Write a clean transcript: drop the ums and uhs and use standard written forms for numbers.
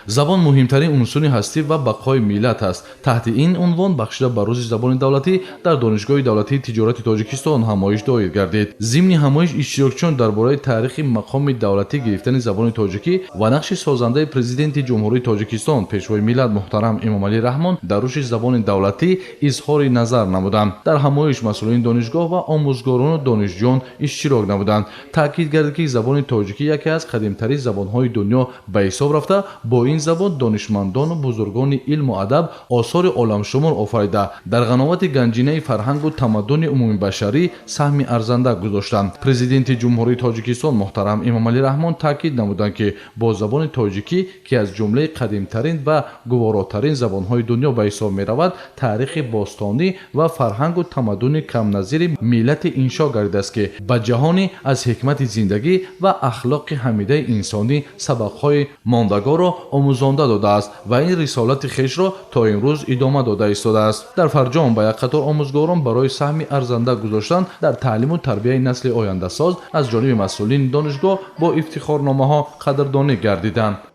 Забон муҳимтарин унсури ҳастӣ ва бақои миллат аст. Таҳти ин унвон, бахшида ба Рӯзи забони давлатӣ, дар Донишгоҳи давлатии тиҷорати Тоҷикистон ҳамоиш доир гардид. Зимни ҳамоиш иштирокчиён дар бораи таърихи мақоми давлатӣ гирифтани забони тоҷикӣ ва нақши созандаи Президенти Ҷумҳурии Тоҷикистон, Пешвои миллат муҳтарам Эмомалӣ Раҳмон дар рушди забони давлатӣ изҳори назар намуданд. Дар ҳамоиш масъулини донишгоҳ ва омӯзгорону донишҷӯён иштирок намуданд. Таъкид гардид, ки забони тоҷикӣ яке аз қадимтарин забонҳои дунё ба ҳисоб рафта, бо ин забон донишмандону бузургони илму адаб осори оламшумор офарида, дар ғановати ганҷинаи фарҳангу тамаддуни умумибашарӣ саҳми арзанда гузоштанд. Президенти Ҷумҳурии Тоҷикистон муҳтарам Эмомалӣ Раҳмон таъкид намуданд, ки бо забони тоҷикӣ, ки аз ҷумлаи қадимтарин ва гуворотарин забонҳои дунё ба ҳисоб меравад, таърихи бостонӣ ва фарҳангу тамаддуни камназири миллати иншо гардидааст, ки ба ҷаҳони аз ҳикмати зиндагӣ ва ахлоқи ҳамидаи инсонӣ сабақҳои мондагорро омӯзонда додааст ва ин рисолати хешро то имрӯз идома дода истодааст. Дар фарҷом ба як қатор омӯзгорон барои саҳми арзанда гузоштан дар таълиму тарбияи насли ояндасоз аз ҷониби масъулини донишгоҳ бо ифтихорномаҳо қадрдонӣ гардиданд.